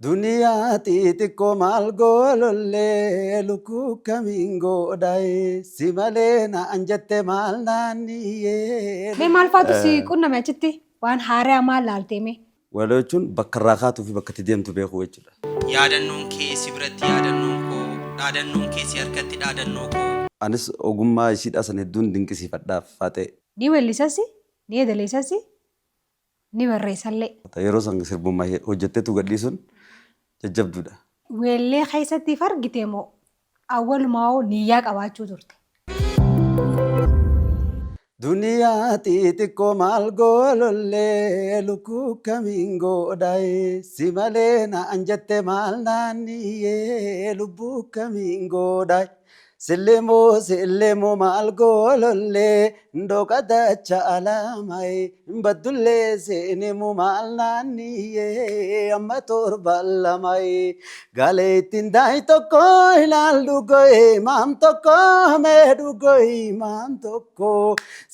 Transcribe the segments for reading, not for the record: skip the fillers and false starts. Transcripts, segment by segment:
Duniyaa xixiqqoo maal goolollee lukkuu kamiin godhaye si malee naan jette maal naanniyyee. Mee maal faatu si qunname achitti? Waan haaraa maal laaltee mee? Walaloo jechuun bakka irraa kaatuu fi bakka itti deemtu beekuu jechuudha. Yaadannoon kee si biratti yaadannoo koo, dhaadannoon kee si harkatti dhaadannoo koo. Anis ogummaa ishiidhaa san hedduun dinqisiifadhaaf Faaxee. Ni weellisas, ni yeedaleessas, ni barreessallee. Yeroo san sirbuma hojjetteetu gadhiisuun jajjabduudha. Weellee keessatti if argite moo awwalumaa'uu niyyaa qabaachuu turte? Duniyaa xixiqqoo maal goolollee lukkuu kamiin godhaye si malee naan jette maal naanniyyee lubbuu kamiin godhaye sillemoo sillemoo maal goolollee ndoqa dacha alaamaye baddullee seenemu maal naanniyyee amma torba lamaye galee ittiin daa'i tokko ilaal dhugoye maam tokko mee dhugoye maam tokko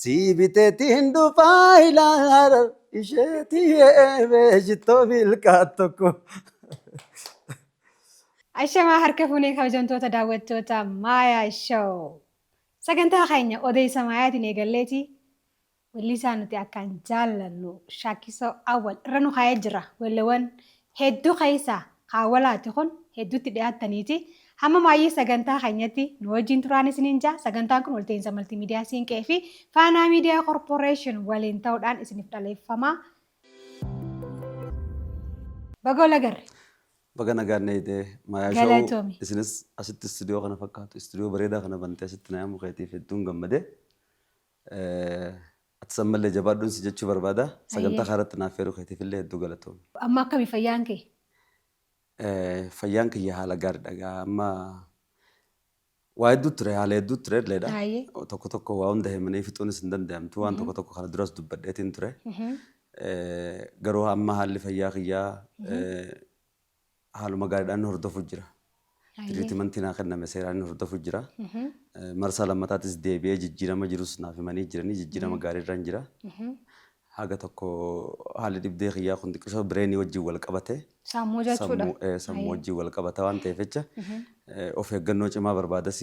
si biteetiin dhufaa ilaal isheetii eebee bilqaa tokko. Ashamaa harka fuunee kabajamtoota daawwattoota Maayaa Show. Sagantaa keenya odeessa Maayaatiin eegalleeti. Weellisaa nuti akkaan jaallannu Shaakisoo Awwal irra nu kaa'ee jira. Weelleewwan hedduu keessaa kaawwalaati kun hedduutti dhiyaattaniiti. Hamma maayyii sagantaa keenyatti nu wajjin turaan isiniin jaa. Sagantaan kun walta'iinsa Maltiimiidiyaa Siinqee fi Faanaa Miidiyaa Korporeeshin waliin ta'uudhaan isiniif dhaleeffama. Baga wal agarre. Baga nagaan na eegdee Maayaa Show Galatoomi. Isinis asitti istuudiyoo kana fakkaatu istuudiyoo bareedaa kana bantee asitti na yaamuu keetiif hedduun gammadee. Atis ammallee jabaadhuun si jechuu barbaada. Sagantaa kanarratti naaf feeruu keetiif illee hedduu galatoomi. Amma akkami fayyaan kee? Fayyaan kiyya haala gaariidha egaa amma waa hedduu ture, haala hedduu ture illeedha. Tokko tokko waa hunda himanii fixuunis hin danda'amtu, waan tokko tokko kana duras dubbadheetiin ture. Garuu amma haalli fayyaa kiyyaa haaluma gaariidhaan hordofu jira. Tiriitimantii naa kenname seeraan hordofu jira. Marsaa lammataatis deebi'ee jijjiirama jirus naaf himanii jiranii, jijjiirama gaariirraan jira. Haga tokko haalli dhibdee kiyyaa kun xiqqishoo bireenii wajjin wal qabate. Sammuu jechuudha. Sammuu wajjin wal qabata waan ta'eef jecha of eeggannoo cimaa barbaadas,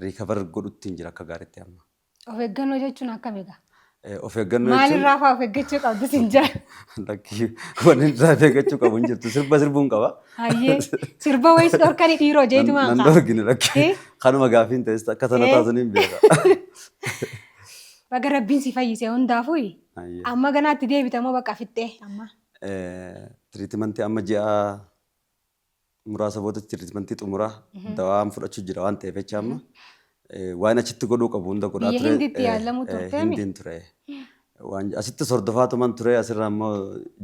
recover godhutti hin jira akka gaariitti amma. Of eeggannoo jechuun akkam egaa? Of eeggannoo jechuun. Maalirraa fa'aa of eeggachuu qabdu sin jaa? Lakkii, wanni irraa of eeggachuu qabu hin jirtu. Sirba sirbuun qaba. Hayyee. Sirba wayis dhorkanii dhiiroo jeetumaan Nan kaa. dhorgine lakkii. Kanuma gaafiin ta'es akka tana taatu ni beeka. Baga Rabbiin si fayyise hundaafuu. Hayyee. Amma ganaatti deebita moo bakka fixxee amma? Tiriitimantii amma ji'a muraasa booda tiriitimantii xumuraa dawaan fudhachuu jira waan ta'eef jecha amma waan achitti godhuu qabu hunda godhaa Biyya ture. Hindiitti yaalamuu turteemi? Hindiin ture. Waan asittis hordofaatuman ture, asirraa immoo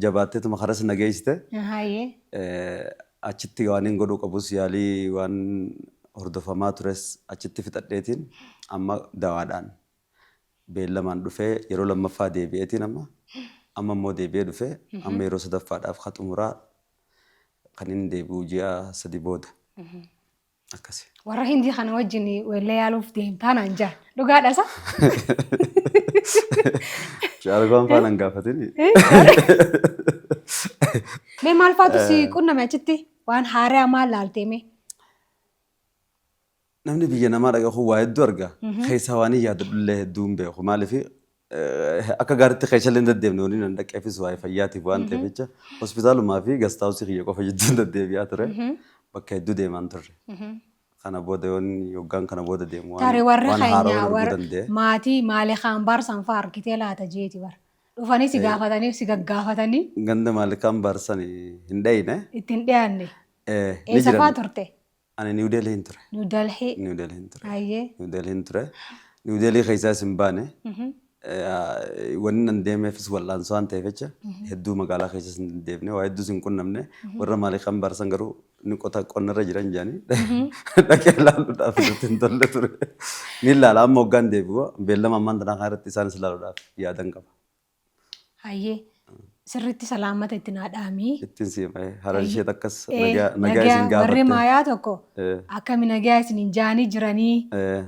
jabaatteetuma karas na geessite. Achitti waan hin godhuu qabus yaalii waan hordofamaa tures achitti fixadheetiin amma dawaadhaan beellamaan dhufee yeroo lammaffaa deebi'eetiin amma immoo deebi'ee dhufee amma yeroo sadaffaadhaaf ka xumuraa kan inni deebi'u ji'a 3 booda. Akkasi. Warra Hindii kana wajjin weellee yaaluuf deemtaa naan jaan. Dhugaadha isa? Shaarukhaan faana hin gaafatini. Mee maal faatu si qunname achitti? Waan haaraa maal laaltee mee? Namni biyya namaa dhaqa kun waa hedduu arga. Keessaa waan hin yaadadhullee hedduu hin beeku. Maaliif akka gaariitti keessa illee hin deddeemne, waliin hin dhaqeefis waa'ee fayyaatiif waan ta'eef jecha hospitaalumaa fi guest house kiyya qofa jidduu hin deddeebi'aa ture. Bakka hedduu deemaan turre. Kana booda yoon yoggaan kana booda deemu waan Tarii warri waan haaraa keenya arguu warra danda'e. maatii maalee kaan baarsan fa'aa argitee laata jeeti bara. Dhufanii si gaafatanii si gaggaafatanii. Ganda maalikaan baarsan hin dhayine. Ittiin dhiyaanne. Ni Eessa jiran. fa'aa turte? Ani New Delhiin ture. New Delhi. New Delhiin ture. Hayyee. New Delhiin ture. New Delhi keessaas hin baane. Wanni nan deemeefis wal'aansoo waan ta'eef jecha hedduu magaalaa keessas hin deemne, waa hedduus hin qunnamne. Warra maalikaan baarsan garuu ni qota, qonnarra jiran jedhanii dhaqee ilaaluudhaaf nutti hin tolle ture. Ni ilaala, amma hoggaan deebi'u beellama ammaan tanaa kana irratti isaanis ilaaluudhaaf yaadan qaba. Hayyee. Sirriitti salaammata itti naa dhaamii. Ittiin si hima. Harar ishee takkas nagaa nagaa isin warri gaafatte. Maayaa tokko akkami nagaa isin hin jaanii jiranii.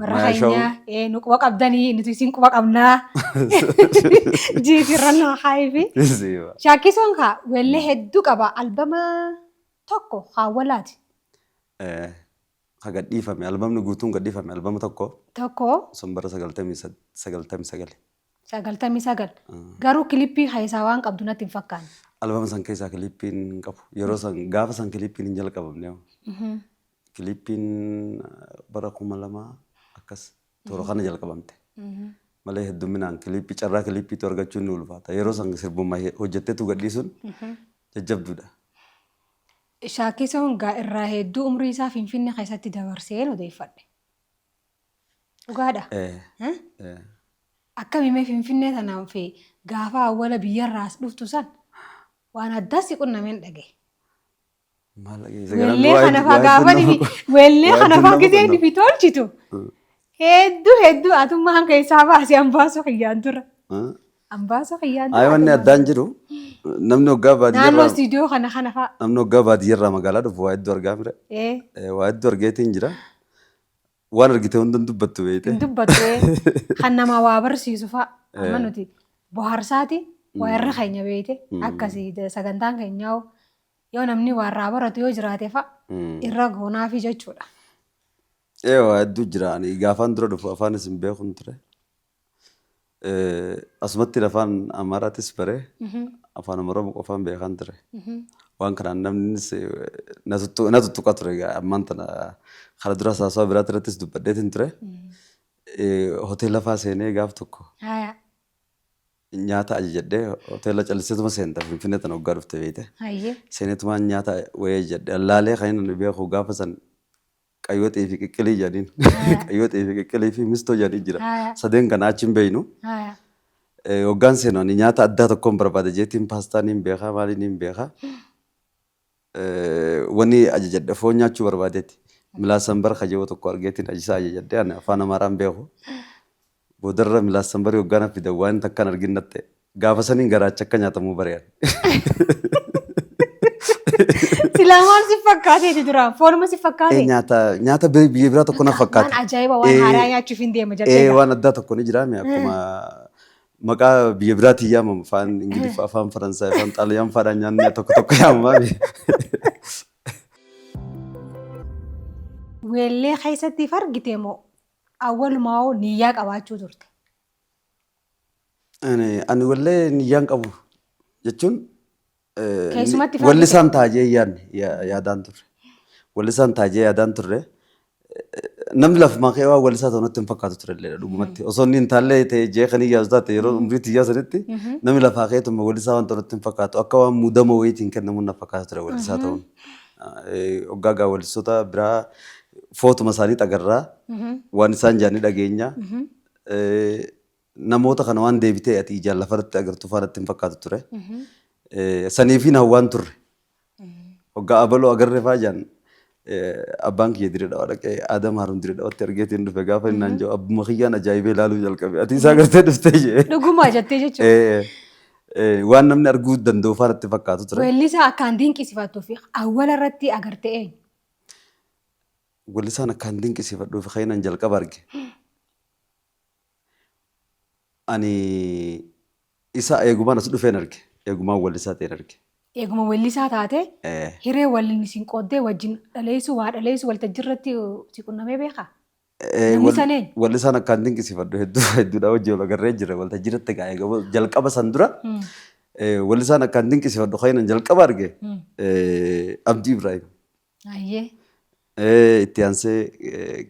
Warra Maayaa Show. keenya nu quba qabdanii, nuti isin quba qabnaa. Jiitirra naa haayifi. Ittiin si hima. Shaakkisoon kaa weellee hedduu qaba. Albama Tokko Haawwalaati. Ka gadhiifame albamni guutuun gadhiifame albama tokko. Tokko. Sun bara 99. 99. Garuu kilippii keessaa waan qabdu natti hin fakkaanne. Albama san keessaa kilippiin hin qabu. Yeroo san gaafa san kilippiin hin jalqabamne. Kilippiin bara 2000 akkas toora kana jalqabamte. Malee hedduminaan kilippii carraa kilippiitu argachuun ni ulfaata. Yeroo san sirbuma hojjetteetu gadhiisuun jajjabduudha. Shaakkisoon gaa irraa hedduu umrii isaa Finfinnee keessatti dabarseen odeeffadhe. Dhugaadha? Eh. Akkami mee Finfinnee tanaan fi gaafa awwala biyyarraas dhuftu san waan addaa si qunnameen dhagaye. Maal dhageesse? Weellee kana faa gaafa nifi weellee kana faa gisee nifi tolchitu. Hedduu hedduu atummaan keessaa baasee ambaasoo kiyyaan dura. Ambaasoo kiyyaan dura. Ayi wanni addaan jiru namni hoggaa Naannoo baadiyyaarraa istiidiyoo kana kana faa. Namni hoggaa baadiyyaarraa magaalaa dhufu waa hedduu argaa mire. Waa hedduu argeetiin jira. Waan argite hunda hin dubbattu beekte. Hin dubbattu kan nama waa barsiisu fa'a. Amma nuti bohaarsaati waa irra keenya beekte akkasii sagantaan keenyaa yoo namni waa irraa baratu yoo jiraate fa'a irra goonaafi jechuudha. Ee waa hedduu jira. Ani gaafaan dura dhufu afaanis hin beekun ture. Asumatti afaan Amaaraatis bare afaan Oromoo qofaan beekaan ture. Waan kanaan namnis na tuttuqa ture ammaan tana kana dura haasawaa biraatti irrattis dubbadheetiin ture. Hoteela faa seenee gaaf tokko nyaata ajajadhee hoteela calliseetuma seenta Finfinnee tana waggaa dhufte beekte. Seeneetumaan nyaata wayii ajajadhe allaalee kan inni beeku gaafa san Qayyooxii fi qiqqilii jedhaniin. Qayyooxii fi qiqqilii fi mistoo jedhanii jira. Sadeen kana achi hin beeynu. Hoggaan seenu ani nyaata addaa tokkoon barbaada jeetiin paastaa niin beekaa maalii niin beekaa. Wani ajajadhe foon nyaachuu barbaadeeti. Milaas sanbar kaja'u tokko argeetiin ajisa ajajadhe ani afaan Amaaraan beeku. Boodarra milaas sanbarii hoggaa na fidan waan takkaan argin natti ta'e. Gaafa saniin garaacha akka nyaatamuu bare ani. Silaa maal si fakkaateeti duraan? Foonuma si fakkaate? Nyaata nyaata biyya biraa tokko na fakkaate. Waan ajaa'iba waan haaraa nyaachuuf hin deema jettee. Waan addaa tokko ni jira akkuma maqaa biyya biraatiin yaamamu afaan Ingiliffaa, afaan Faransaay, afaan Xaaliyaan faadhaan nyaanni tokko tokko yaamama. Weellee keessatti if argite moo awwalumaa niyyaa qabaachuu turte? Ani wallee niyyaan qabu jechuun Keessumatti wallisaan ta'a jee yaadne yaadaan turre. Wallisaan ta'a jee yaadaan turre. Namni lafumaa ka'ee waan wallisaa ta'u natti hin fakkaatu ture illee dhugumatti. Osoo inni hin taallee ta'e jee kan iyyaatu taate yeroo umrii tiyyaa sanitti namni lafaa ka'ee tuma wallisaa waan ta'u natti hin fakkaatu. Akka waan muudama wayiitiin kennamu na fakkaata ture wallisaa ta'uun. Hoggaa gaa wallistoota biraa footuma isaanii xagarraa waan isaan jedhan ni dhageenya. Namoota kana waan deebitee ati ijaan lafarratti agartu faa natti hin fakkaatu ture. Saniifiin hawwaan turre. Hoggaa abaloo agarre faa jaan abbaan kiyya Dirree Dhawaa dhaqee Aadam Haarun Dirree Dhawaatti argeetiin dhufe gaafa inni naan jedhu abbuma kiyyaan ajaa'ibee ilaaluu jalqabe. Ati isaa agartee dhuftee jee. Dhugumaa jettee jechuudha. Waan namni arguu danda'u faa natti fakkaatu ture. Weellisaa akkaan dinqisiifattuu fi awwala irratti agarte eenyu? Weellisaan akkaan dinqisiifadhuu fi kan inni jalqaba arge. Ani isa eegumaan as dhufeen arge. Eegumaan wallisaa ta'een arge. Eeguma wellisaa taate hiree waliin isin qooddee wajjin dhaleessuu waa dhaleessuu waltajjii irratti si qunnamee beekaa? Namni san eenyu? Wallisaan akkaan dinqisiifadhu hedduu hedduudha wajjin wal agarree jira waltajjii irratti egaa eega jalqaba san dura wallisaan akkaan dinqisiifadhu kan inni jalqaba arge Abdii Ibraahim. Ayyee. Itti aansee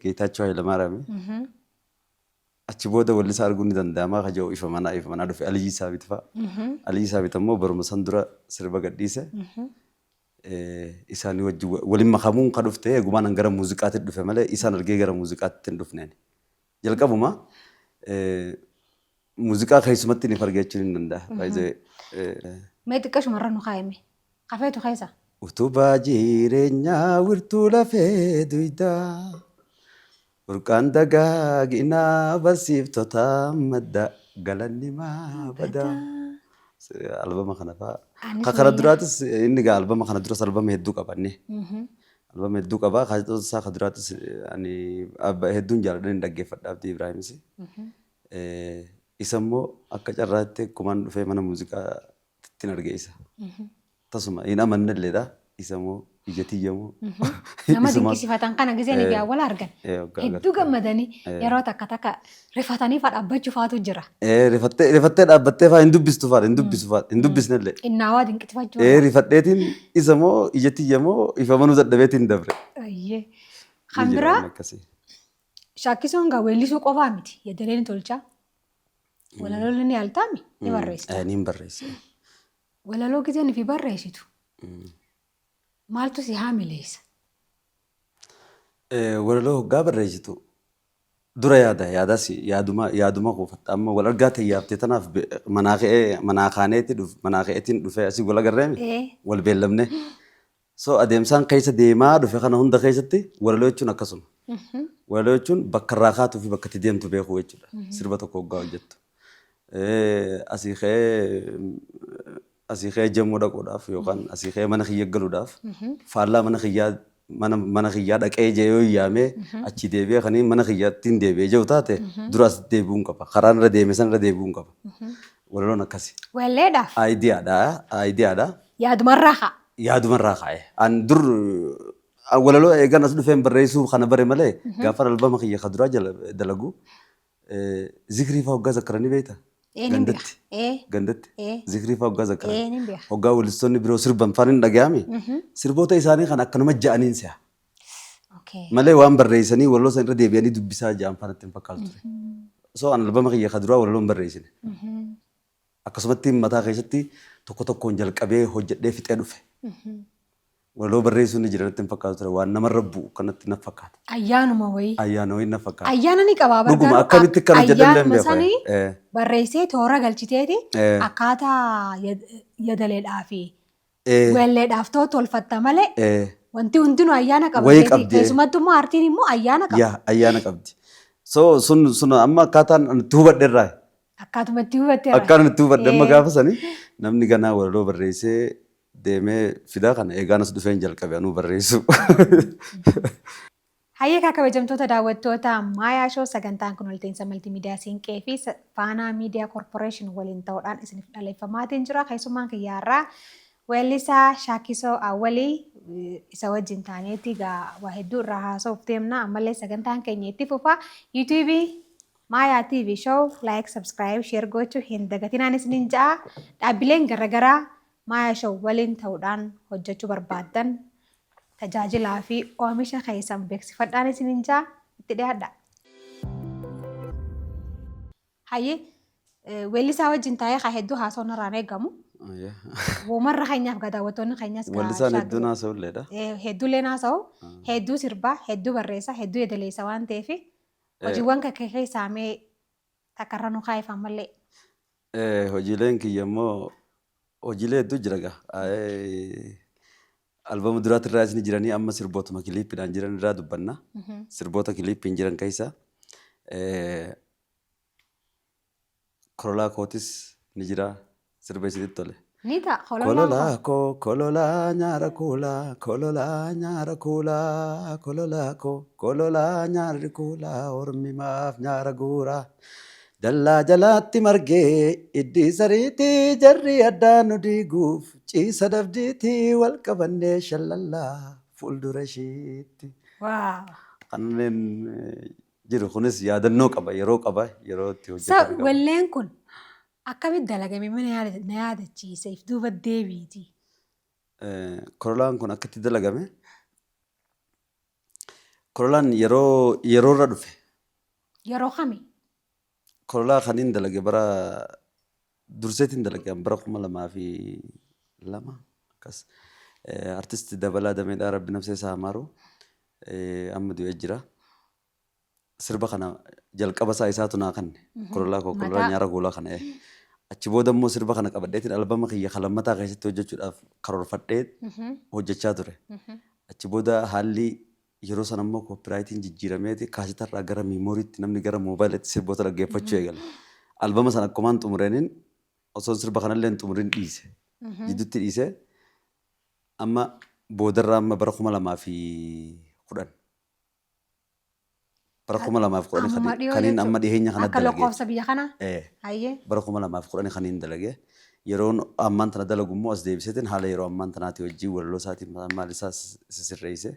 Geetaachoo Hayilamaariyaami. Achi booda wallisaa arguun ni danda'ama ka jedhu ifa manaa ifa manaa dhufe Aliyyii Saabit fa'a. Aliyyii Saabit ammoo baruma san dura sirba gadhiise. Isaanii wajjin waliin makamuun ka dhufte eegumaan an gara muuziqaatti dhufe malee isaan argee gara muuziqaatti hin dhufne ani. Jalqabuma muuziqaa keessumatti ni arge jechuun hin danda'a. By the way. Mee xiqqashuma irra nu kaa'ime. Kafeetu keessa. Utubaa jireenyaa wirtuu lafee duydaa. Burqaan dagaaginaa barsiiftotaa madda galanni maa badaa. Albama kana fa'aa. Anis Ka kana wayyaa. duraatis inni gaa albama kana duras albama hedduu qaba inni. Albama hedduu qaba. Kaasetoota isaa ka duraatis ani hedduun jaaladha hin dhaggeeffadha Abdii Ibraahimis. Isa immoo akka carraatti akkumaan dhufee mana muuziqaatti arge isa. Tasuma hin amannelleedha. Isa immoo Ija tiyya moo? Nama Isumaan- dinqisiifatan kana giseen Eh. ijaan wal argan. Hoggaa Hedduu agartee. gammadanii yeroo takka takka rifatanii faa dhaabbachuu faatu jira. Rifattee dhaabbattee faa hin dubbistu faa hin dubbisu faa hin dubbisnellee. Innaawaa dinqisiifachuu. Rifadheetiin isa moo ija tiyya moo ifa manuu dadhabeetiin dabre. Ayyee. Ni Kan jira biraa waan akkasii. Shaakkisoon gaa weellisuu qofaa miti. Yadalee ni tolchaa. Walaloo ni altaami ni barreessita. Niin barreessa. Walaloo giseen fi barreessitu. Maaltu si haamileessa? Walaloo hoggaa barreessitu dura yaada yaadaas yaaduma yaaduma kuufatta amma wal argaa ta'e yaaftee tanaaf manaa ka'ee manaa kaaneetti dhuf manaa ka'eetiin dhufee asii wal agarreemi wal beellamne. So adeemsaan keessa deemaa dhufe kana hunda keessatti walaloo jechuun akkasuma. Walaloo jechuun bakka irraa kaatuu fi bakka itti deemtu beekuu jechuudha. Sirba tokko hoggaa hojjettu. Asii ka'ee asii ka'ee jammoo dhaquudhaaf yookaan asii ka'ee mana kiyya galuudhaaf faallaa mana kiyyaa mana mana kiyyaa dhaqee jee yoo yaamee achi deebi'ee kaniin mana kiyyaattiin deebi'ee jiru taate dura asitti deebi'uun qaba. Karaan irra deeme san irra deebi'uun qaba. Walaloon akkasi. Welleedhaaf Aayidiyaadha. Aayidiyaadha. Yaadumarraa haa. Yaadumarraa ka'e. An dur walaloo eegan as dhufeen barreessuu kana bare malee gaafa albama kiyya ka duraa jala dalagu zikrii fa'aa hoggaa zakkaranii beektaa? Nin beeka. Gandatti. Gandatti. Zikrii fa'aa hoggaa zakkaran. Nin beeka. Hoggaa weellistoonni biroo sirban faan hin dhaga'ami. Sirboota isaanii kan akkanuma ja'aniin se'a. Malee waan barreessanii walaloo san irra deebi'anii dubbisaa ja'an faan itti hin fakkaatu ture. So an albama kiyya ka duraa walaloo hin barreessine. Akkasumatti mataa keessatti tokko tokkoon jalqabee hojjedhee fixee dhufe. Walaloo barreessuun ni jira natti hin fakkaatu ture. Waan namarra bu'u kanatti na fakkaata. Ayyaanuma wayii. Ayyaana wayii na fakkaata. Ayyaana ni qabaa Dhuguma garuu akkamitti kan hojjedhan illee hin ayyaanuma beeku. sanii barreessee toora galchiteeti akkaataa yadaleedhaa fi welleedhaaf ta'u tolfatta malee wanti hundinuu ayyaana qaba. Wayii jeeti. qabdi. Keessumattuu immoo aartiin immoo ayyaana qaba. Yaa ayyaana qabdi. So sun sun amma akkaataan ani itti hubadhe irraa Akkaatuma itti hubatteera. Akkaan itti hubadhe amma gaafa sani namni ganaa walaloo barreessee deemee fidaa kana eegaan as dhufeen jalqabe anuu barreessu. Hayyee kaa kabajamtoota daawwattoota Maayaa Show, sagantaan kun walta'iinsa Maltiimiidiyaa Siinqee fi Faanaa Miidiyaa Korporeeshin waliin ta'uudhaan isiniif dhaleeffamaatiin jira. Keessummaan kiyyaarraa weellisaa Shaakisoo Awwalii isa wajjin taaneeti gaa waa hedduu irraa haasa'uuf deemna. Ammallee sagantaan keenya itti fufa. YouTube Maayaa TV Show like, subscribe, share gochuu hin dagatinaan isiniin ja'a. Dhaabbileen garaagaraa Maayaa Show waliin ta'uudhaan hojjechuu barbaaddan tajaajilaa fi oomisha keessan beeksifadhaan isiniin ja'a, itti dhiyaadha. Hayyee, weellisaa wajjin taa'ee haa hedduu haasa'uun irraan eegamu. Womarra keenyaaf gaa daawwattoonni keenyas gaa Weellisaan hedduun haasa'ulleedha. Hedduulleen haasa'u, hedduu sirbaa, hedduu barreessa, hedduu yedaleessa waan ta'eef hojiiwwan kee keessaa mee takkarra nu kaa'eef ammallee. Hojiileen kiyya immoo hojiilee hedduu jira gaa. Albama duraatti irraa isin jiranii amma sirbootuma kiliippiidhaan jiran irraa dubbanna. Sirboota kiliippiin jiran keessa Kololaa kootis ni jira sirba isinitti tole. Ni ta'a kololaa Kololaa koo kololaa nyaara kuulaa kololaa nyaara kuulaa kololaa koo kololaa nyaarri kuulaa ormi maaf nyaara guuraa dallaa jalaatti margee iddii sariitii jarri addaan nu diiguuf ciisa dabdiitii wal qabannee shallallaa fuuldura ishiitti. Waaw. Kanneen jiru kunis yaadannoo qaba, yeroo qaba, yeroo itti Sa hojjetame qaba. Walleen kun akkamitti dalagame mana na yaadachiise if duuba deebiiti. Korolaan kun akkatti dalagame. Korolaan yeroo yeroorra dhufe. Yeroo kami? Korolaa kaniin dalage bara durseetiin dalage bara 2002 akkas. Artisti Dabalaa Dameedhaa Rabbi nafsee isaa haa maaru amma du'ee jira. Sirba kana jalqaba isaa isaatu naa kanne. Kololaa koo kololaa Mataa. Nyaara goolaa kana. Achi booda immoo sirba kana qabadheetiin albama kiyya kan lammataa keessatti hojjechuudhaaf karoorfadhee hojjechaa ture. Achi booda haalli yeroo sana immoo koopiraayitiin jijjiirameeti kaasetarraa gara miimooriitti namni gara moobaayilitti sirboota dhaggeeffachuu eegale. Albama sana akkumaan xumureeniin osoo sirba kanallee hin xumurin dhiise. Jidduutti dhiise. Amma boodarraa amma bara 2010. Bara 2010 Ammuma dhiyoo kaniin jechuudha. Amma dhiyeenya kana Akka dalage. Lakkoofsa biyya kanaa. Ee, Hayyee. bara 2010 kaniin dalage. Yeroon ammaan tana dalagu immoo as deebiseetiin haala yeroo ammaan tanaatii wajjin walaloo isaatiin maal isaa sisirreessee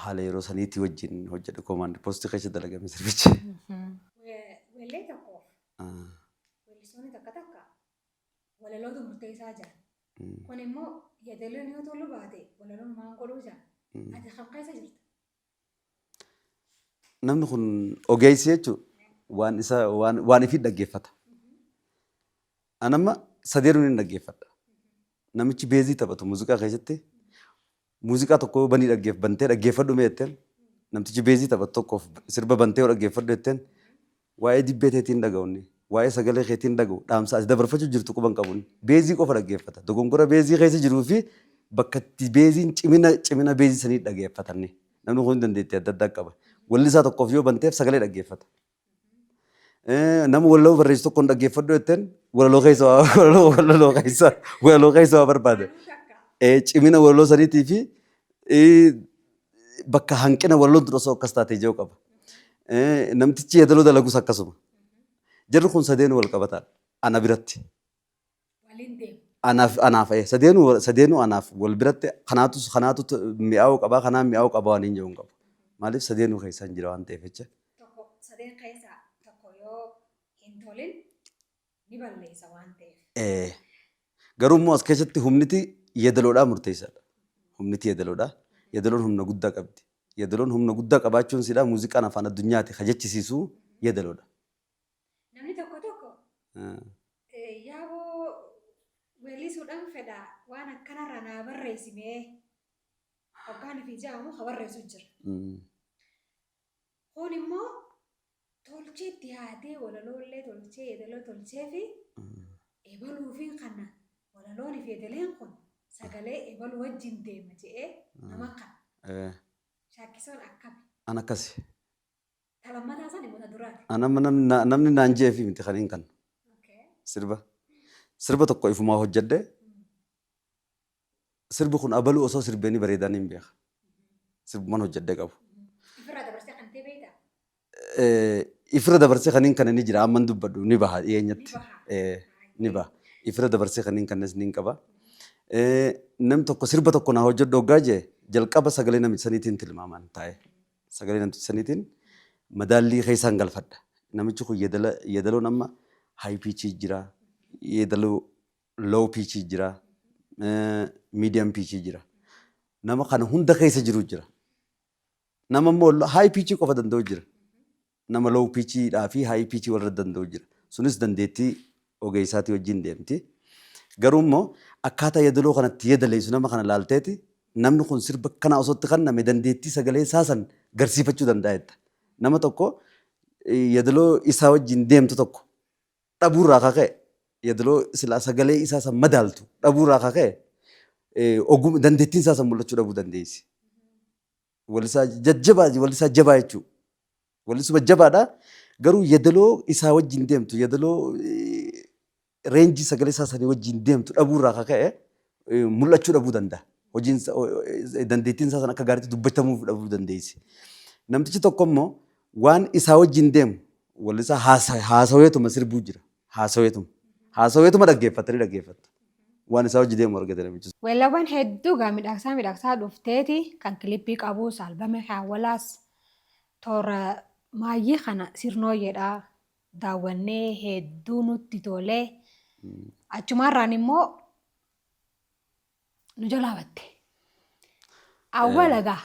haala yeroo saniitii wajjin hojjedhe. Koomaandi poostii keessa dalagame sirbichi. Weellee tokkoof weellistoonni takka takka walalootu murteessaa jira. Kun immoo yeedaloon yoo tolu baate walaloon maan godhuu jira. Ati kam keessa jirta? Namni kun ogeessi jechuun waan isa waan ifii dhaggeeffata. Anamma sadeenuu ni dhaggeeffadha. Namichi beezii taphatu muuziqaa keessatti, muuziqaa tokko banii dhaggeef bantee dhaggeeffadhu mee jetteen, namtichi beezii taphatu tokkoof sirba bantee yoo dhaggeeffadhu jetteen, waa'ee dibbee teetiin dhaga'u inni, waa'ee sagalee keetiin dhaga'u, dhaamsa ati dabarfachuu jirtu quban qabu, beezii qofa dhaggeeffata. Dogongora beezii keessa jiruu fi bakka itti beeziin cimina beezii sanii dhaggeeffatanni. Namni kun dandeettii adda addaa qaba. Wallisaa tokkoof yoo banteef sagalee dhaggeeffata. Nama walaloo barreessu tokkoon dhaggeeffadhu jetteen, walaloo keessa waa barbaada. Cimina walaloo saniitii fi bakka hanqina walaloon tun osoo akkas taatee jiru qaba. Namtichi yeedaloo dalagus akkasuma. Jarri kun sadeenuu wal qabataadha. Ana biratti. Waliin deemu. Anaaf sadeenuu anaaf wal biratti kanaatu mi'aawuu qabaa, kanaan mi'aawuu qabaa waan hin jiru hin qabu. Maaliif, sadeenuu keessaan jira waan ta'eef jecha. Tokko, sadeen keessaa tokko yoo hin tolin ni balleessa waan ta'eef. Garuu immoo as keessatti humniti yeedaloodhaa murteessaadha. Humniti yeedaloodhaa. Yeedaloon humna guddaa qabdi. Yeedaloon humna guddaa qabaachuun sidhaa muuziqaan afaan addunyaati ka jechisiisu yeedaloodha. Namni tokko tokko yaaboo weellisuudhaan fedha, waan akkanarraa naa barreessimee hoggaan fi ja'amu ka barreessu jira. Kun immoo tolchee dhiyaatee, walaloollee tolchee, yeedaloo tolchee fi ebaluu fi kana walaloon fi yeedaleen kun sagalee ebaluu wajjin deema jedhee nama kana. Shaakkisoon akkami? An akkasi. Talammataa san immoo ta duraati. An amma namni naan jeefi miti kan hin kan sirba. Sirba tokko ifumaa hojjedhe, sirbi kun abaluu osoo sirbeenii bareedaa niin beeka. Sirbuman hojjedhe qabu. Ifirraa dabarsee kan ta'e beektaa? Ifirra dabarsee kan hin kana ni jira, amman dubbadhu ni baha dhiyeenyatti. Ni baha. Ni baha. Ifirra dabarsee kan hin kanes ni qaba. Namni tokko sirba tokko naa hojjedhu hoggaa jee, jalqaba sagalee namicha saniitiin tilmaaman taa'e. Sagalee namticha saniitiin madaallii keessaan galfadha. Namichi kun yeedaloon amma high pitch jira, yeedaloo low pitch jira, medium pitch jira. Nama kana hunda keessa jiru jira. Nama immoo high pitch qofa danda'u jira. Nama low pitch-dhaa fi high pitch walirra danda'u jira. Sunis dandeettii ogeessaatii wajjin deemti. Garuu immoo akkaataa yeedaloo kanatti yeedaleessu nama kana laalteeti, namni kun sirba kana osoo itti kenname dandeettii sagalee isaa san garsiifachuu danda'a jetta. Nama tokko yeedaloo isaa wajjin deemtu tokko dhabuurraa kaka'e, yeedaloo silaa sagalee isaa san madaaltu dhabuurraa kaka'e, ogummaa dandeettiin isaa san mul'achuu dhabuu dandeessi. Wallisaa jajjabaa, wallisaa jabaa jechuudha. Wallisuma jabaadha. Garuu yeedaloo isaa wajjin deemtu, yeedaloo range sagalee isaa sanii wajjin deemtu dhabuurraa kaka'e mul'achuu dhabuu danda'a. Hojiin dandeettiin isaa san akka gaariitti dubbatamuu dhabuu dandeessi. Namtichi tokko immoo waan isaa wajjin deemu wallisaa haasaweetuma sirbuu jira. Haasaweetuma. Haasaweetuma dhaggeeffatanii dhaggeeffattu. Waan isaa wajji deemu argate namichi. Weellawwan hedduu gaa miidhagsaa miidhagsaa dhufteeti, kan kilippii qabus, albame kaawwalaas, toora maayyii kana sirnooyyeedha daawwannee hedduu nutti tolee, achumaarraan immoo nu jalaa batte. Awwala gaa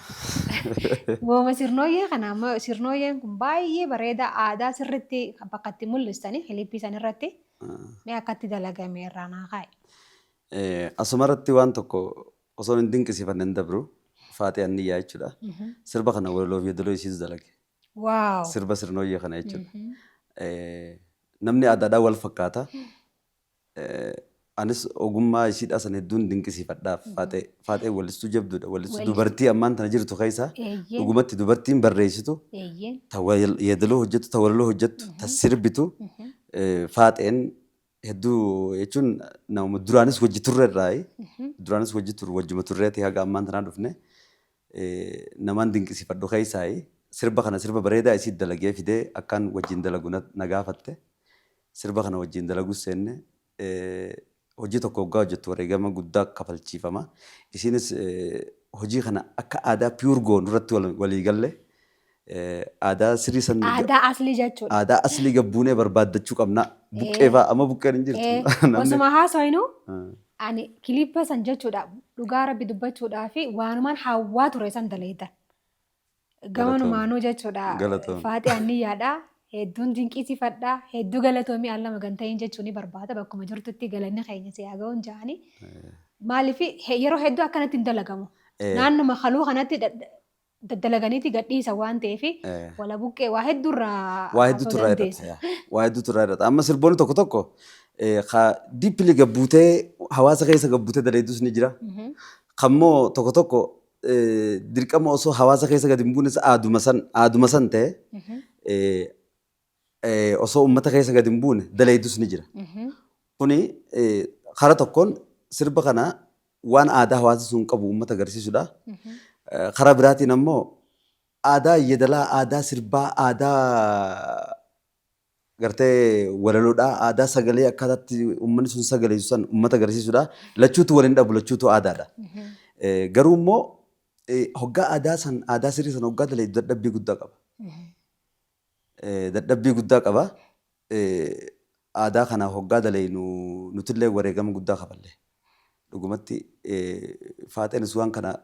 wooma sirnooyyee kana, amma sirnooyyeen kun baay'ee bareeda, aadaa sirritti bakka itti mul'istanii kilippii san irratti mee akkatti dalagame irraa naa kaa'e. Asuma irratti waan tokko osoo hin dinqisiifanne hin dabru, Faaxee Anniyyaa jechuudha. Sirba kana walaloo fi yeedaloo isiitu dalage. Sirba sirnooyyee kana jechuudha. Namni aadaadhaan wal fakkaata. Anis ogummaa ishiidhaa san hedduun dinqisiifadhaaf. Faaxee wallistuu jabduudha. Wallistuu dubartii ammaan tana jirtu keessaa dhugumatti dubartiin barreessitu, ta yeedaloo hojjettu, ta walaloo hojjettu, ta sirbitu, Faaxeen hedduu jechuun nama duraanis wajji turre irraayi. Duraanis wajji turre, wajjuma turreeti haga ammaan tanaa dhufne. Namaan dinqisiifadhu keessaayi. Sirba kana sirba bareedaa isii dalagee fidee akkaan wajjin dalagu na gaafatte. Sirba kana wajjin dalagus seenne. Hojii tokko hoggaa hojjettu wareegama guddaa kafalchiifama. Isinis hojii kana akka aadaa pure goonu irratti walii galle, aadaa sirrii san Aadaa aslii jechuudha. Aadaa aslii gabbuunee barbaaddachuu qabna. Buqqee fa'aa amma buqqeen hin jirtu. Osuma haasofnu ani kilipa san jechuudha, dhugaa Rabbi dubbachuudhaa fi waanumaan hawwaa ture san daleetan. Gamanumaanuu jechuudha. Galatoom. Faaxee anniyyaadha. Hedduun dinqisiifadha. Hedduu galatoomii alla maganta'iin jechuun ni barbaada. Bakkuma jirtutti galanni keenya si haa ga'uun ja'anii. Maaliif yeroo hedduu akkanatti hin dalagamu. Naannuma haluu kanatti daddalaganiiti gadhiisa waan ta'eef wala buqqee waa hedduurraa Waa hedduutu irraa dandeessa. hir'ata. Waa hedduutu irraa hir'ata. Amma sirboonni tokko tokko ka deeply gabbuutee hawaasa keessa gabbuutee daleedus ni jira. Kammoo tokko tokko dirqama osoo hawaasa keessa gadi hin buunes aaduma san ta'e osoo uummata keessa gadi hin buune daleedus ni jira. Kuni karaa tokkoon sirba kana waan aadaa hawaasa sun qabu uummata agarsiisudha. Karaa biraatiin ammoo aadaa yeedalaa, aadaa sirbaa, aadaa gartee walaloodhaa, aadaa sagalee akkaataatti uummanni sun sagaleessu san uummata agarsiisudha. Lachuutu waliin dhabu, lachuutu aadaadha. Garuu immoo hoggaa aadaa san, aadaa sirrii san hoggaa dalagu dadhabbii guddaa qaba. Dadhabbii guddaa qaba. Aadaa kana hoggaa dalaynu nutillee wareegama guddaa kafalle. Dhugumatti faaxeenis waan kana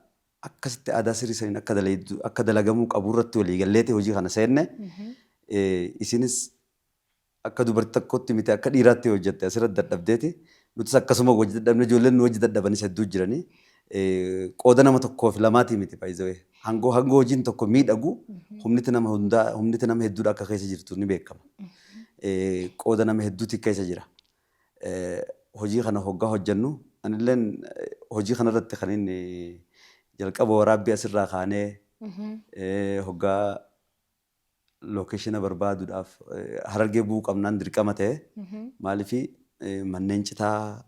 akkasitti aadaa sirrii saniin akka dalaydu akka dalagamuu qabu irratti walii galleeti hojii kana seenne. Isinis akka dubartii tokkotti miti, akka dhiiraatti hojjette asirratti dadhabdeeti. Nutis akkasuma hojii dadhabne, ijoolleen nu hojii dadhabanis hedduu jiranii. Qooda nama tokkoo fi lamaatii miti baay'ee. Hangoo hojiin tokko miidhagu humniti nama hundaa, humniti nama hedduudha akka keessa jirtu ni beekama. Qooda nama hedduuti keessa jira. Hojii kana hoggaa hojjennu anilleen hojii kanarratti kan inni jalqaba waraabbii asirraa kaanee hoggaa location barbaaduudhaaf Harargee bu'uu qabnaan dirqama ta'e. Maaliif manneen citaa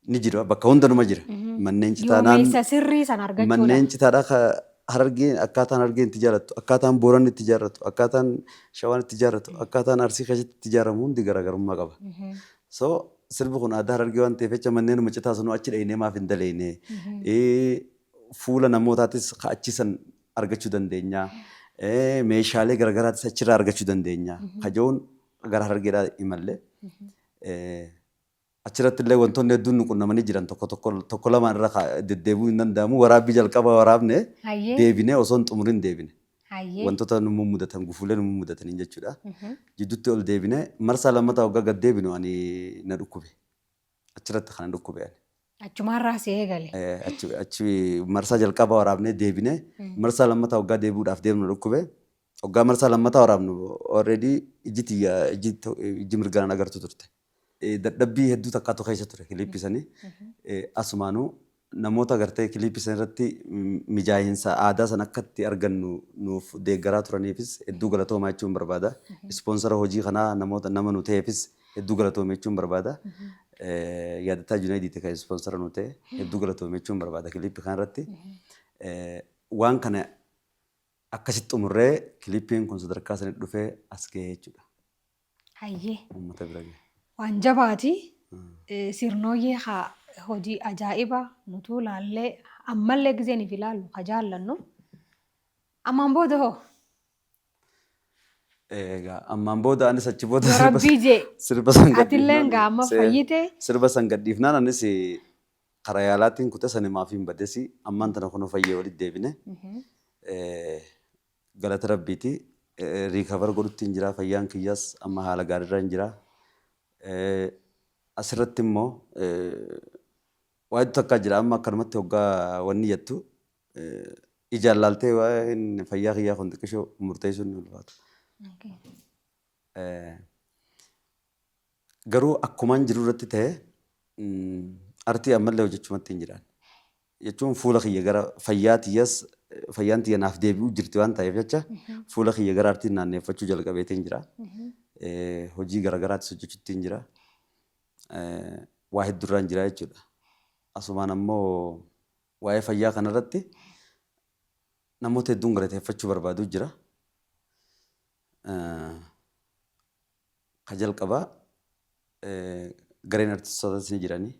ni jira, bakka hundanuma jira. Manneen citaa Yoomeessa sirrii san argachuudha. Manneen citaadha ka Harargeen, akkaataan Harargeen itti jaallattu, akkaataan Booranni itti ijaarratu, akkaataan Shawaan itti ijaarratu, akkaataan Arsii keessatti itti ijaaramu hundi garaagarummaa qaba. So sirbi kun aadaa Harargee waan ta'eef jecha manneenuma citaa sunuu achi dhaynee maaf hin daleyne? Fuula namootaatis ka achi san argachuu dandeenya. Meeshaalee garaagaraatis achirraa argachuu dandeenya. Kajoon gara Harargeedhaa imalle. Achirratti illee wantoonni hedduun nu qunnamanii jiran tokko tokko tokko lamaan irra deddeebi'uu hin danda'amu. Waraabbii jalqaba waraabne deebinee osoo hin xumurin deebine. Wantoota nu mummudatan, gufuulee nu mummudataniin jechuudha. Jidduutti ol deebine, marsaa lammataa waggaa gad deebinu ani na dhukkube. Achirratti kana dhukkube ani. Achumaarraa si eegale. Achi marsaa jalqaba waraabnee deebine, marsaa lammataa waggaa deebi'uudhaaf deemnu dhukkube. Waggaa marsaa lammataa waraabnu already ijji tiyya ijji mirgaan agartu turte. Dadhabbii hedduu takkaatu keessa ture kiliippii sanii. Asumaanuu namoota gartee kiliippii sana irratti mijaahinsa aadaa sana akka itti argannu nuuf deeggaraa turaniifis hedduu galatoomaa jechuun barbaada. Ispoonsara hojii kanaa namoota nama nu ta'eefis hedduu galatoome jechuun barbaada. Yaadataa Junaydiiti kan ispoonsara nu ta'e, hedduu galatoome jechuun barbaada kiliippii kanarratti. Waan kana akkasitti xumurree kiliippiin kun sadarkaa sanitti dhufee as gahee jechuudha. Uummata bira gahe. Waan jabaati. Sirnooyyee haa hojii ajaa'iba nutuu laallee ammallee gizeen if ilaallu ka jaallannu. Ammaan booda hoo? Egaa ammaan booda anis achi booda Yoo Rabbii jee. Sirba san Atilleen gaa amma fayyite. Sirba san gadhiifnaan anis karaa yaalaatiin kute sanimaaf hin badesi, ammaan tana kunoo fayyee walitti deebine. Galata Rabbiiti. Recover godhutti hin jira, fayyaan kiyyaas amma haala gaariirra hin jira. Asirratti immoo waa hedduu takkaa jira, amma akkanumatti hoggaa wanni jettu ijaan laaltee waa'een fayyaa kiyyaa kun xiqqishoo murteessuun ni ulfaata. Garuu akkumaan jiru irratti ta'e artii ammallee hojjechumatti hin jiraan. Jechuun fuula kiyya gara fayyaa tiyyas, fayyaan tiyya naaf deebi'uu jirti waan ta'eef jecha fuula kiyya gara artiin naanneeffachuu jalqabeetiin jira. Hojii garaagaraatis hojjechuutti hin jira. Waa hedduurraan jira jechuudha. Asumaan ammoo waa'ee fayyaa kanarratti namoota hedduun galateeffachuu barbaadu jira. Ka jalqabaa Gareen artistootas ni jirani.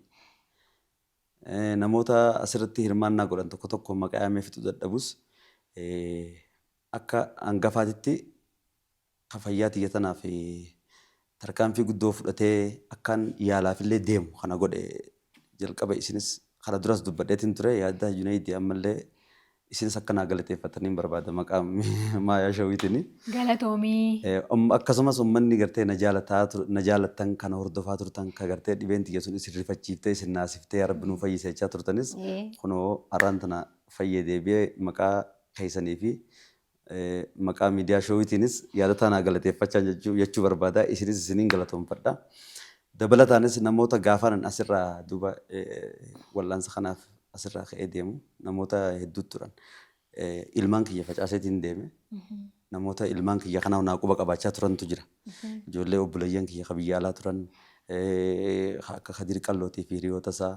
Namoota asirratti hirmaannaa godhan tokko tokko maqaa yaamee fixuu dadhabus, akka hangafaatitti ka fayyaa tiyya tanaaf tarkaanfii guddoo fudhatee akkaan yaalaafillee deemu kana godhe, jalqaba isinis kana duras dubbadheetiin ture, Yaaddaa Junaydi, ammallee isinis akka naa galateeffataniin barbaada maqaa Maayaa Shawiitini. Galatoomii. Akkasumas uummanni gartee na jaalataa na jaalattan, kana hordofaa turtan, ka gartee dhibeen tiyya sun isin rifachiiftee, isin naasiftee, yaa Rabbi nuu fayyise jechaa turtanis, kunoo har'aan tana fayyee deebi'ee maqaa keessanii fi maqaa miidiyaa showitiinis yaadataa naa galateeffachaa jechuu barbaada. Isinis isiniin galatoomfadha. Dabalataanis namoota gaafaan asirraa duuba wal'aansa kanaaf asirraa ka'ee deemu namoota hedduutu turan. Ilmaan kiyya facaaseetiin deeme. Namoota ilmaan kiyya kanaaf naa quba qabaachaa turantu jira. Ijoollee obboleeyyan kiyya ka biyya alaa turan, akka Kadir Qallootii fi hiriyoota isaa,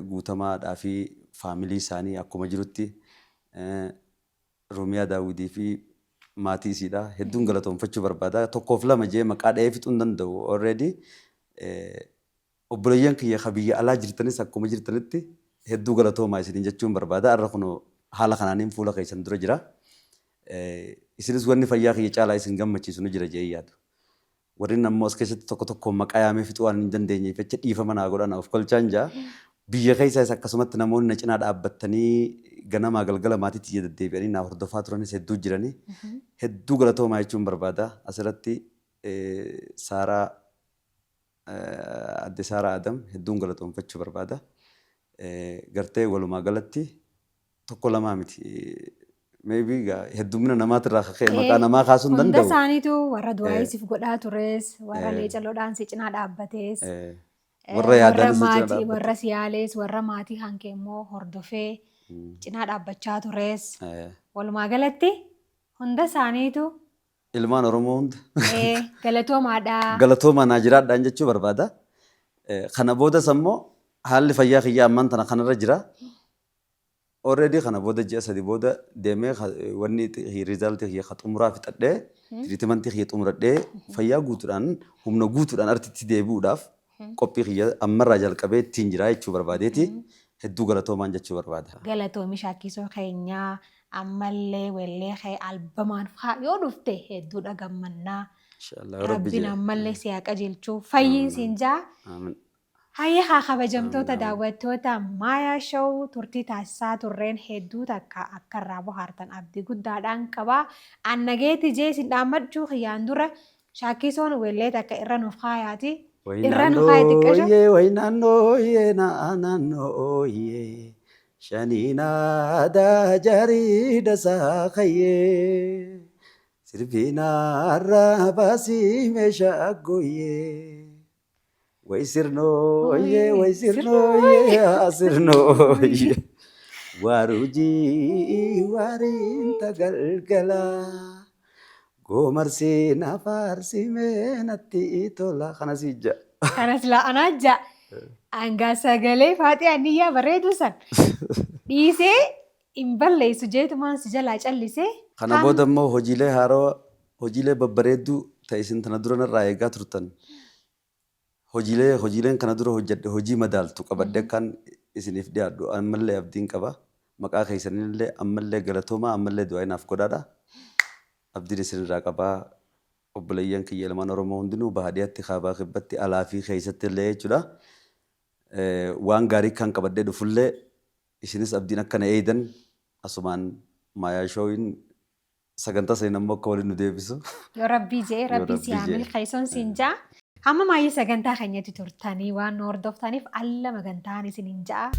Guutamaadhaa fi faamilii isaanii akkuma jirutti, Ruumiyaa Daawwidii fi maatii isiidha. Hedduun galatoomfachuu barbaada. Tokkoof lama jee maqaa dha'ee fixuu hin danda'u. Already obboleeyyan kiyya ka biyya alaa jirtanis akkuma jirtanitti hedduu galatoomaa isiniin jechuun barbaada. Har'a kunoo haala kanaaniin fuula keessan dura jira. Isinis wanni fayyaa kiyya caalaa isin gammachiisu ni jira jedhee yaadu. Warreen ammoo as keessatti tokko tokkoon maqaa yaamee fixuu waan hin dandeenyeef jecha dhiifama naa godhaa, na of kolchaan jaa. Biyya keessaas akkasumatti namoonni na cinaa dhaabbattanii ganamaa galgala maatii tiyya deddeebi'anii naa hordofaa turanis hedduu jiranii. Hedduu galatoomaa jechuun barbaada. Asirratti Saaraa, Adde Saaraa Adam hedduun galatoomfachuu barbaada. Gartee walumaa galatti tokko lamaa miti. Maybe egaa heddumina namaatirraa akka ka'e maqaa namaa kaasuu hin Hunda danda'u. Isaaniitu warra du'aayii siif godhaa tures, warra leecaloodhaan si cinaa dhaabbates, Warra yaadaanis na cinaa maatii, dhaabbate. Warra si yaales, warra maatii kan kee immoo hordofee cinaa dhaabbachaa tures. Walumaa galatti hunda isaaniitu Ilmaan Oromoo hunda galatoomaadha. Galatoomaa, naa jiraadhaan jechuu barbaada. Kana boodas ammoo haalli fayyaa kiyyaa ammaan tana kanarra jira. Already kana booda ji'a 3 booda deemee wanni result kiyya ka xumuraa fixadhee, treatment kiyya xumuradhee, fayyaa guutuudhaan, humna guutuudhaan artitti deebi'uudhaaf qophii kiyya ammarraa jalqabee ittiin jira jechuu barbaadeeti, hedduu galatoomaan jechuu barbaada. Galatoomi Shaakkisoo keenyaa, ammallee wellee kee albamaan faa yoo dhufte hedduudha gammannaa. Inshallah Rabbi Rabbiin jedhe. Ammallee si haa qajeelchuu. Fayyiin siin jaa. Aamin. Hayyee haa kabajamtoota Amiin, amiin. Daawwattoota Maayaa Show, turtii taasisaa turreen hedduu takka akka irraa bohaartan abdii guddaadhaan qaba. An nageetti jee isin dhaammadhuu kiyyaan dura Shaakkisoon wellee takka irra nuuf kaayaati. Way Irra nu kaayi xiqqasho. Naannooyyee, way naannooyyee, naa naannooyyee, shaniin aadaa jaarii dasaa kayyee, sirbiin har'a baasii meeshaa gooyyee. Way sirnooyyee, way sirnooyyee, haa sirnooyyee. Waarujii waariinta galgalaa. Goomarsii na faarsimee natti tola. Kana sii ja'a. Kanas la'anaa ja'a. Angaa sagalee faaxee anniyyaa bareedu san dhiisee hin balleessu jeetumaan si jalaa callisee. Kana booda immoo hojiilee haarawaa, hojiilee babbareedduu ta'e isin tana dura narraa eegaa turtan. Hojiileen kana dura hojjedhe hojii madaaltu qabadhee akkaan isiniif dhiyaadhu ammallee abdiin qaba. Maqaa keessaniinillee ammallee galatoomaa, ammallee du'aa naaf godhaadha. Abdiin isinirraa qabaa. Obboleeyyan kiyya ilmaan Oromoo hundinuu baha dhiyatti, kaabaa kibbatti, alaa fi keessatti illee jechuudha. Waan gaarii kan qabadhee dhufullee isinis abdiin akka na eeydan, asumaan Maayaa Showin sagantaa saniin ammoo akka waliin nu deebisu. Yoo Rabbii je'e Yoo Rabbii si Rabbii haa je'e. milkeessuun siin ja'a. Hamma maayii sagantaa keenyatti turtanii waan nu hordoftaniif alla magantaan isiniin ja'a.